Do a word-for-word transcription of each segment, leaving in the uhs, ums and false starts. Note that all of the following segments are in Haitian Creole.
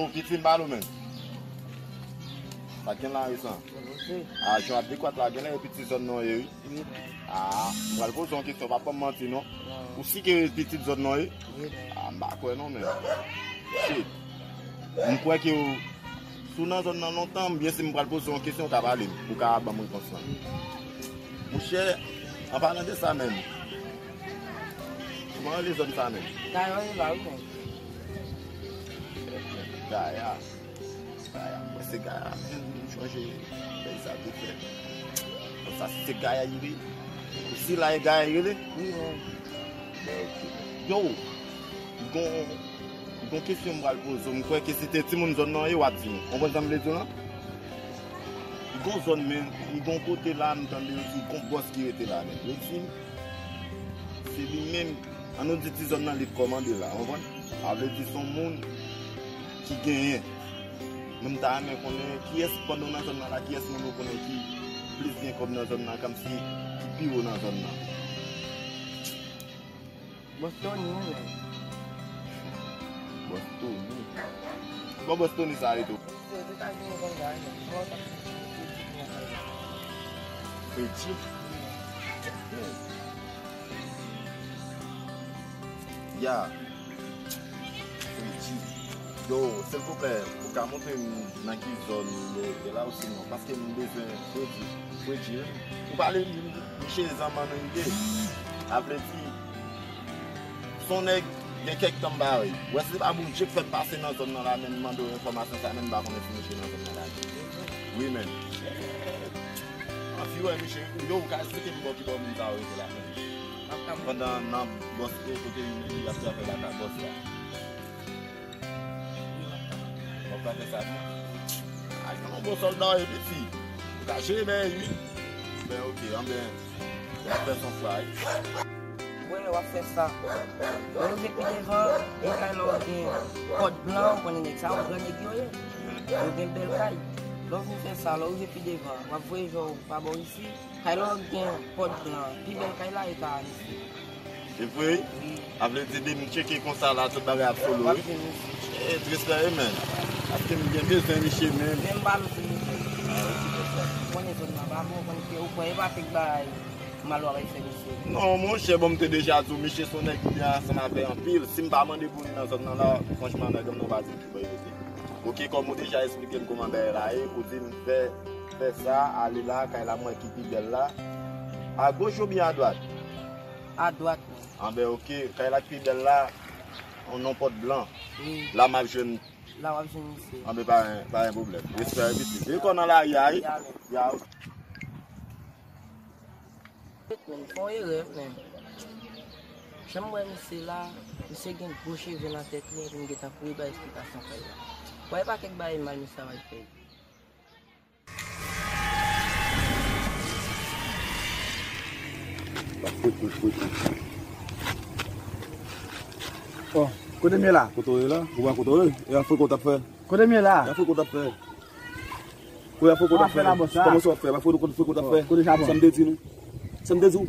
Bon, pitit m pale w menm. Sa k gen la resan. A, jan ap dekwat la, gen lè e pitit zòn nan ye, wi. A, m pral poze yon kesyon, pa ban m manti non. Ou si ke pitit zòn nan ye? A, m pa kwè non, men. Shit. M kwè ke w, si w nan zòn nan lontan, byen si m pral poze yon kesyon, ou ka pale m. Ou ka ban m repons lan. Monchè, an palan de sa menm, kòman rele zòn sa menm? Gaya, wi, la, wi, menm. Gaya. Gaya, mwen se Gaya menm, m chanje peyi sa tou fè. Bon, sa si se Gaya li ye. Ou si la e Gaya li rele? Wi, wi. Yo, gon, gon kesyon m pral poze w. M kwè ke si te timoun zòn nan ye, w ap di m. Konprann sa m vle di w lan? Li gon zòn, men, li gon kote la, m tande yo di gon bòs ki rete la, men. Yo di m, se li menm, an nou di ti zòn nan li t kòmande la, w konprann? A vle di se yon moun ki genyen. Men m ta renmen konnen kiyès pandan w nan zòn nan la, kiyès moun ou konnen ki plis gen kòb nan zòn nan, kòmsi ki pi wo nan zòn nan. Bòs Tony, wi, menm. Bòs Tony. Bon, Bòs Tony sa rete w. Se Etazini konn bagay, non. Mwen pa Fredi? Ya. Fredi. Yo, silvouplè, ou ka montre m nan ki zòn ou ye la, ou sinon, paske m bezwen Fredi. Fredi, wi. Ou pale, m, m, misye zanman nou ye. A vle di, se yon nèg gen kèk tan m pa wè. Ou wè, se pa Bondye k fè m pase nan zòn nan la, men m mande w enfòmasyon sa, men m pa konnen si misye nan zòn nan la. Wi, men. Anvi wè misye, yo, ou ka esplike m bò ki bò moun sa yo rete la, men. Pandan nan bòs yo, kote y ap travay la, ka bòs la. W ap ka fè sa tou. Ay, yon bon sòlda w ye, piti. Ou ka jere bèy, wi. Ben, oke, anben, w ap fè son fwa, wi. Wè, w ap fè sa. Lè w rive pi devan, gen kay la w gen pòt blan, ou konnen nèg sa yo, gran nèg yo ye. Yo gen bèl kay. Lè w vin fè sa, lè w rive pi devan, w ap voye je w pa bò isi. Kay la w gen pòt blan, pi bèl kay la e ka anisi. E vre? Wi. A vle di depi m tcheke konsa la, tout bagay ap solo, wi. W ap jwenn isi. E, tristè, e, men. Paske m gen bezwen misye menm. Men m pa mete misye. A, wi, se pou sa. Ou konnen zòn nan pa bon, ou konnen ke ou kwè e pa kèk bagay mal w ap fè misye. Non, monchè, bon, m te deja di w, misye se yon nèg ki byen ansanm avè anpil. Si m pa mande pou li nan zòn nan la, franchman, nèg nan pa di m ki bò l rete. Oke, kòm ou deja esplike m kòman bagay la ye, ou di m fè, fè sa, ale la, kay la mwen ki pi bèl la. Agoch oubyen adwat? Adwat, wi. Anben, oke, kay la ki pi bèl la, yon non pòt blan. Wi. La m ap jwenn. La w ap jwenn misye. Anben, pa, pa gen pwoblèm. Respè, pitit. E kò nan lari a, wi. Ya, men. Ya. Men, fè yon erè, men. Jan m wè misye la, misye gen gwo cheve nan tèt li, epi m gentan kouri bay esplikasyon kay la. Wè, e pa kèk bagay mal misye ap fè. Ò, kote m ye la? Kote w ye la? Ou wè kote w ye? E afè kote w t ap fè? Kote m ye la? E afè kote w t ap fè? Kote afè kote w t ap fè? Kòman sa w ap fè? Afè kote w t ap fè? Kote chabon? Sa m te di nou? Sa m te di w?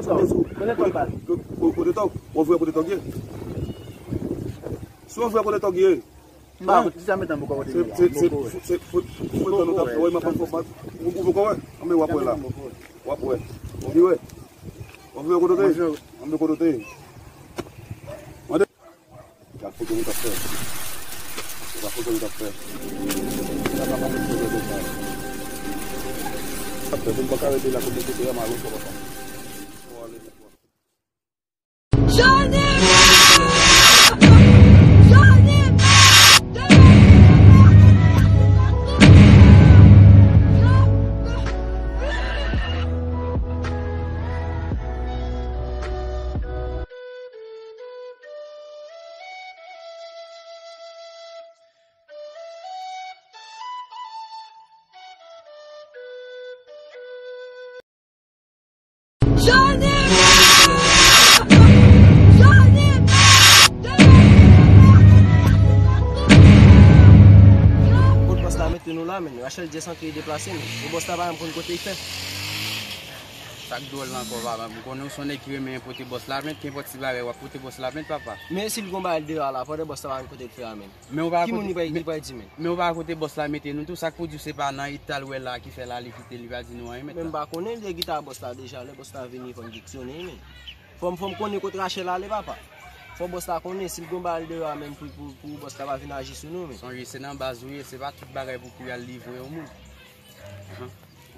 Sa m te di w? Kote tòg? Kote tòg? W ap wè kote tòg ye? Si w ap wè kote tòg ye, M pa konn, ti sa metan poko wè demen la. Se, se, se, se, fo, fo, fo, nou t ap fè, wè, m ap fè, ou, ou poko wè? Anben, w ap wè la. W ap wè. Ou vin wè? W ap vin wè kote w te ye? Anben, kote w te ye? Mande. Gad foto nou t ap fè. Gad foto nou t ap fè. Sa pa, pa fè foto de sa. Sa fè, m pa ka rete la, kote kote a, m al fò konsa. Johnny! Johnny! Johnny! Johnny! Kot bòs la mete nou la, men Rachel Jess antre deplase, men bòs la pa janm konn kote l fè. Sa k dwòl la ankò, papa. M konnen w se yon nèg ki renmen pote bòs la plent, kenpòt ti bagay w ap pote bòs la plent, papa. Men si l gon bagay l deyò a la, pandan bòs la pa gen kote l fè a, men. Men w pa Ki moun li pral, li pral di, men? Men w pa kote bòs la mete nou tou, sa k pou di w se pa nan eta l wè la ki fè l ale kite l, li pa di nou anyen, men. Men m pa konnen, li gen gita bòs la deja, lè bòs la vini, fò n keksyone, men. Fò m, fò m konnen kote Rachel ale, papa. Fò bòs la konnen, si l gon bagay l deyò a, men, pou, pou, pou bòs la pa vin aji sou nou, men. Sonje, se nan baz ou ye, se pa tout bagay pou, pou y al livre yon moun. Ahan.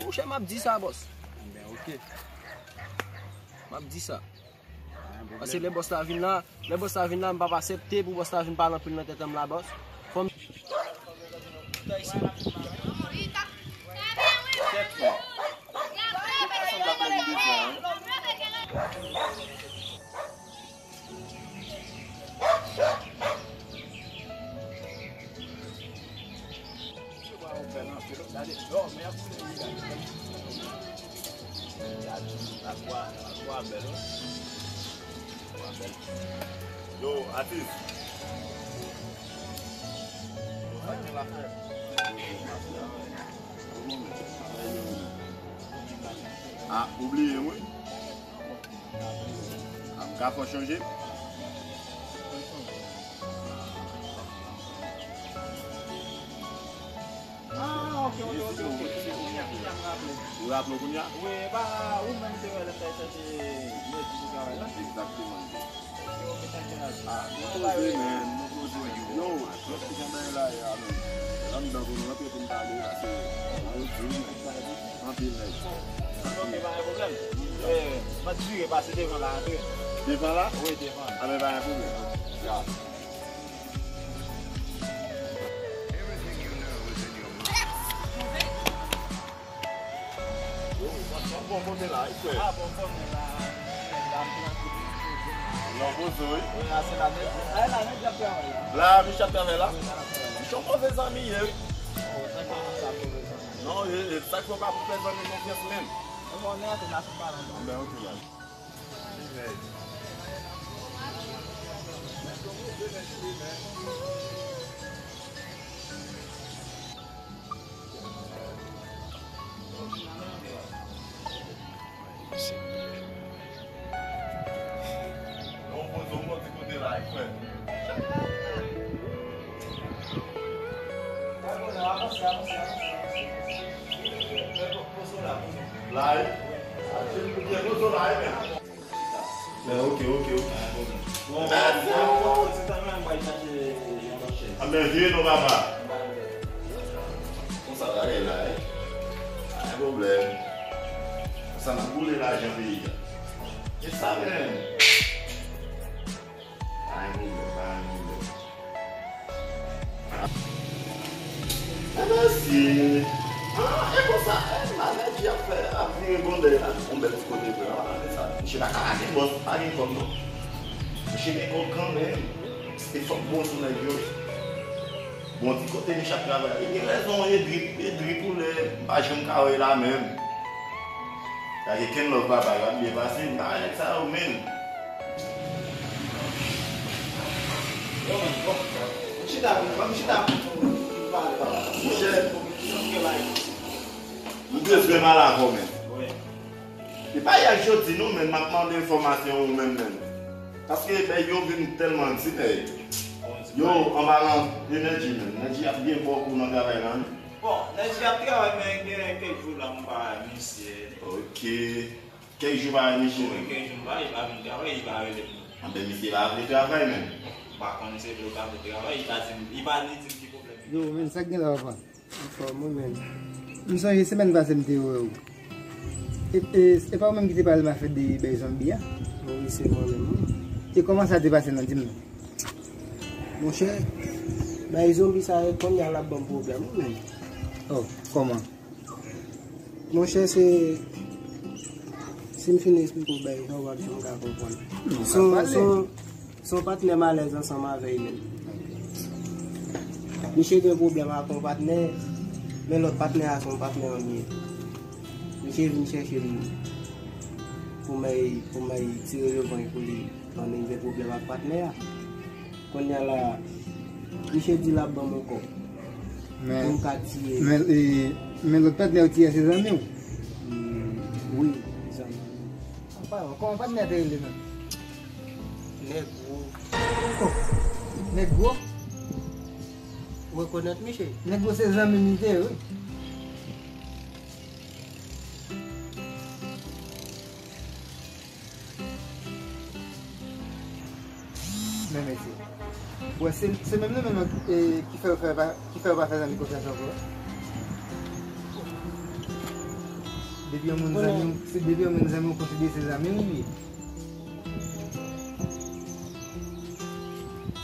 Monchè, m ap di sa, bòs. Enben, oke. M ap di sa. Pa gen pwoblèm. Paske lè bòs la vin la, lè bòs la vin la, m p ap aksepte pou bòs la vin pale anpil nan tèt an m la, bòs. Fò m Tèt fò. Sa sanble ak menm de fò, wi. Yo, atis. Yo, sa gen la, frè. Ah, ou bliye m, wi. Ah, m ka fè w chonje? Ah, ok, ok, ok, ok. Ou raple w kounye a? Wi, e pa ou menm te wè lè m t al chèche mèt pou travay la? Egzakteman. Ah, nou poze, men, nou poze. Yo, yo, ki jan bagay la ye a, men? Lè m dan pou nou rantre pou n pale, paske nou di, men. Anpil nèg. Ok, pa gen pwoblèm. Eh, m ap vire pase devan la, antre. Devan la? Wi, devan. Ah, men pa gen pwoblèm. Ya. Yo, sa, sa bon kote la, wi, frè. Ah, bon, bon, men la, la, m tranquille. Nan poze, wi. Wi, la, se la nèg, la, la, nèg ap travay la. La, misye ap travay la? Wi, la, l ap travay la. Misye yon move zanmi, ye, wi. Oh, sa kòmanse ap move zanmi. Non, e, e, sa k fè w pa pou fè zanmi konfyans menm. Ou konnen, se la sou palan. Ben, ok, la. La, wi. Achte l pou byen poze w la, wi, men. Ben, ok, ok, ok. Bon, mèsi. Ah, men vire non, papa. Konsa bagay la, wi. Pa gen pwoblèm. Konsa n ap boule lajan peyi a. Se sa menm. Pa gen pwoblèm, pa gen pwoblèm. Ebyen, si. Ah, e konsa, e, maladi ap fè, ap vire bondèy la. Yon bèl ti kote vre, an pale sa. Misye pa ka lage bòs, pa gen kòb, non. Misye gen kòb kanmenm. E fòk bon sou nèg yo. Bon, ti kote misye ap travay. E gen rezon, e drip, e drip ou lè, m pa janm ka wè la menm. Gade Ken Love papa, yo ap byen pase, m pa wè nèg sa yo menm. Yo, men, bon, m chita, m chita pou, pou pale, papa. Monchè, m bezwen pale avè w, men. Wi. E pa yè k jodi non, men m ap mande enfòmasyon ou menm, men. Paske, ben, yo vin tèlman di, men. Yo anba nan enèji, men. Enèji ap byen ba w kou nan travay la, men. Bon, enèji ap travay, men gen kèk jou la, m pa wè misye. Ok. Kèk jou pa wè misye menm? Wi, kèk jou m pa, li pa vin travay, li pa rele m. Anben, misye pa vle travay menm. M pa konnen se vle ou pa vle travay, li pa di m, li pa ni di m ki pwoblèm li. Yo, men sa k gen la, papa? Anfòm, ou menm? M sonje semèn pase m te wè w. E, e, e pa ou menm ki te pale m afè de bèy zonbi a? Wi, se mwen menm, wi. E kòman sa te pase non, di m non? Monchè, bèy zonbi sa yo, kounye a l ap ban m pwoblèm, wi, menm. Oh, kòman? Monchè, se, si m fin eksplike w bagay sa, w p ap janm ka konprann. Non, se yon, se yon, se yon patnè m alèz ansanm avè l menm. Misye gen pwoblèm ak yon patnè, men lòt patnè a se yon patnè an m ye. Misye vin chèche m pou m al, pou m al tire revanj pou li, pandan l gen pwoblèm ak patnè a. Kounye a la, misye di l ap ban m yon kòb. Men, pou m ka tiye. Men, e, men lòt patnè ou tiye a se zanmi w? Mm, wi, zanmi. Kòman patnè te rele menm? Nèg gwo. Oh, nèg gwo? Ou rekonèt misye? Nèg gwo se zanmi m li te ye, wi. Men mesye. Wè, se, se menm nou menm, e, ki fè, fè pa, ki fè yo pa fè zanmi konfyans ankò. Depi yon moun zanmi w, se depi yon moun zanmi w konsidere se zanmi w li ye.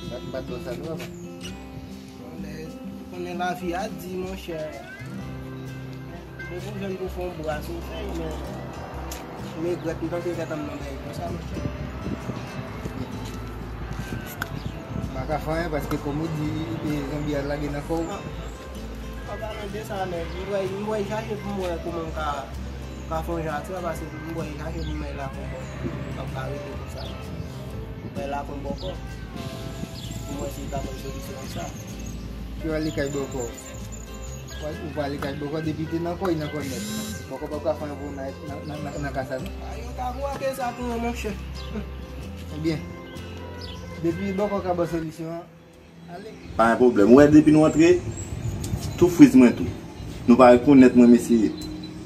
M pa, m pa t ba w sa non, papa. Konnen, konnen lavi a di, monchè. Depi w jwenn pou fè yon bras ou fè, men m regrèt m tande tèt an m nan bèy konsa, monchè. M pa ka fè anyen paske kòm ou di, e, zonbi a lage nan kò w. An palan de sa, nèg, m bwè, m bwè chache pou m wè kòman m ka, ka fè yon jan atira, paske m bwè chache pou m bay lakòb bòkò. M p ap ka rete konsa. M bay lakòb bòkò. Pou m wè si l ka ban m solisyon ak sa. Ki wè li kay bòkò? Ou pa, ou pa li kay bòkò depi te nan kò, li nan kò nèt. Bòkò p ap ka fè anyen pou nan, nan, nan, nan, nan ka sa non. A, yo ka kwake sa pou mwen, monchè. Ebyen, depi bòkò ka ban solisyon an, ale. Pa gen pwoblèm. Ou wè, depi nou antre, tou friz mwen tou. Nou pa rekonèt mwen, mesye.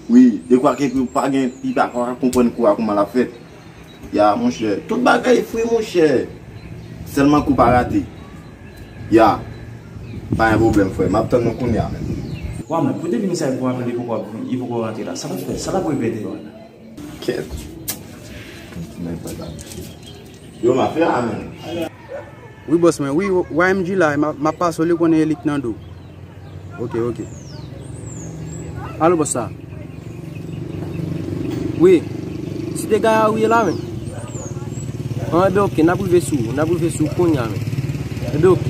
Wi, dekwa ke pou pa gen, li pa ka konprann kou a kòman l ap fèt. Ya, monchè. Tout bagay fri, monchè. Sèlman kou pa rate. Ya. Pa gen pwoblèm, frè. M ap tann nou kounye a menm. Wa, men, pou depi misye pou apèl, li poko, li poko rantre la. Sa l ap fè? Sa l ap repete yo la? Kèt. Nèg pa ta misye. Yo, m ap fè a menm. Wi, bòs mwen, wi, Y M G la, m ap, m ap pase w, li konnen e li k nan do. Ok, ok. Alo, bòs sa. Wi. Site Gaya ou ye la, men? An, enben, ok, n ap rive sou ou, n ap rive sou ou kounye a, men. Enben, ok.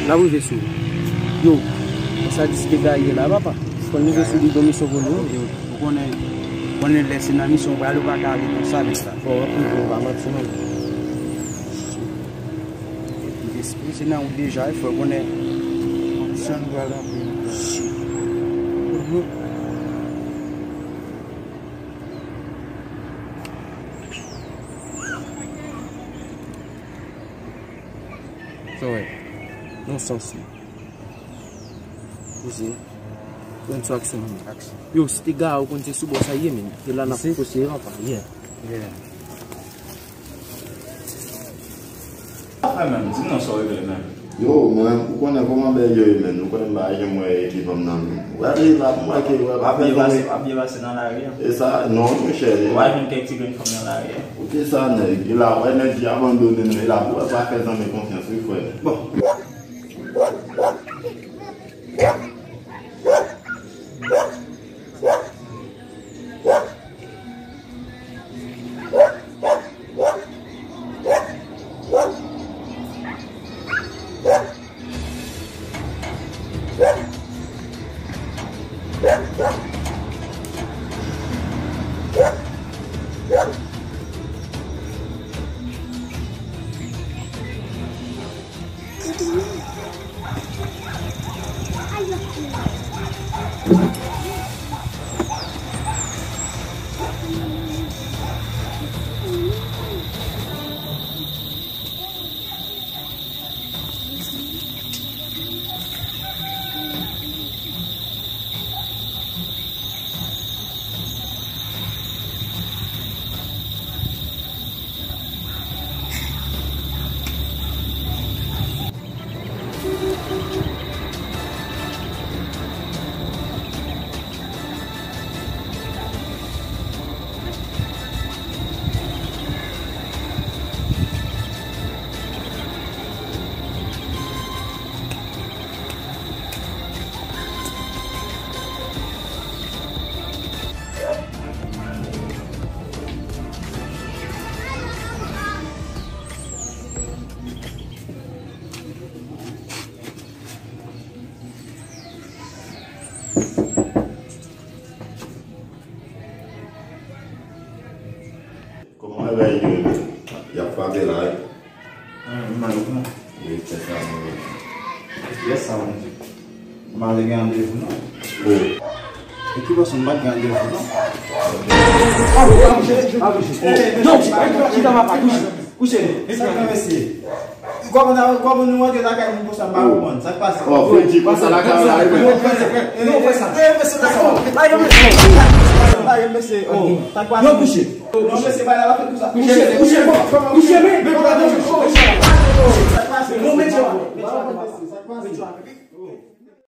N ap rive sou ou. Yo, bòs sa di Site Gaya ye la, papa. Fò n rive sou li, gon misyon pou nou. Ok, ok. Ou konnen, ou konnen lè se nan misyon ou prale, ou pa ka ale konsa, men sa. Bon, w ap rive, ou pa manti, non. Epi, espri se nan ou deja, wi, frè, ou konnen. Misyon nou pral anpil. Sa w wè? Nan sans li. Poze. Pran sou aksyon, man. Aksyon. Yo, Site Gaya, ou konn se sou bò sa ye, men. Se la n ap poste yo, papa. Yeah. Yeah. Afè menm, di m non sa w regle menm. Yo, mwen, ou konnen kòman bèl yo ye, men. Ou konnen m pa janm wè ekip an m nan, men. Ou wè, li la, m wè ke, wè, pa fè zanmi. W ap byen pase nan lari a. E sa, non, monchè. W ap jwenn kèk ti grenn fanm nan lari a. Ou te sa, nèg. E la, wè, nèg ki abandone nou. E la, ou wè, pa fè zanmi konfyans, wi, frè. Bon. Kòman bagay yo ye? Y ap frape la, wi. Ann, m mal ou pran. Wi, fè sa, mwen. Yes, sa, mwen di. M pa te gen randevou, non. Oh. E ki bòs, m pa t gen randevou, non. Non, chita, chita, papa, kouche. Kouche. Sa k fè, mesye? Kòman, kòman nou antre lakay moun konsa, m pa konprann. Sa k pase? Oh, Freddy, konsa lakay la, wi. Non, fè sa. Non, fè sa. Lage, mesye. Lage, mesye. Oh, sa k pase? Non, kouche. Non, mesye, bay la, la fè konsa. Kouche, kouche, kouche.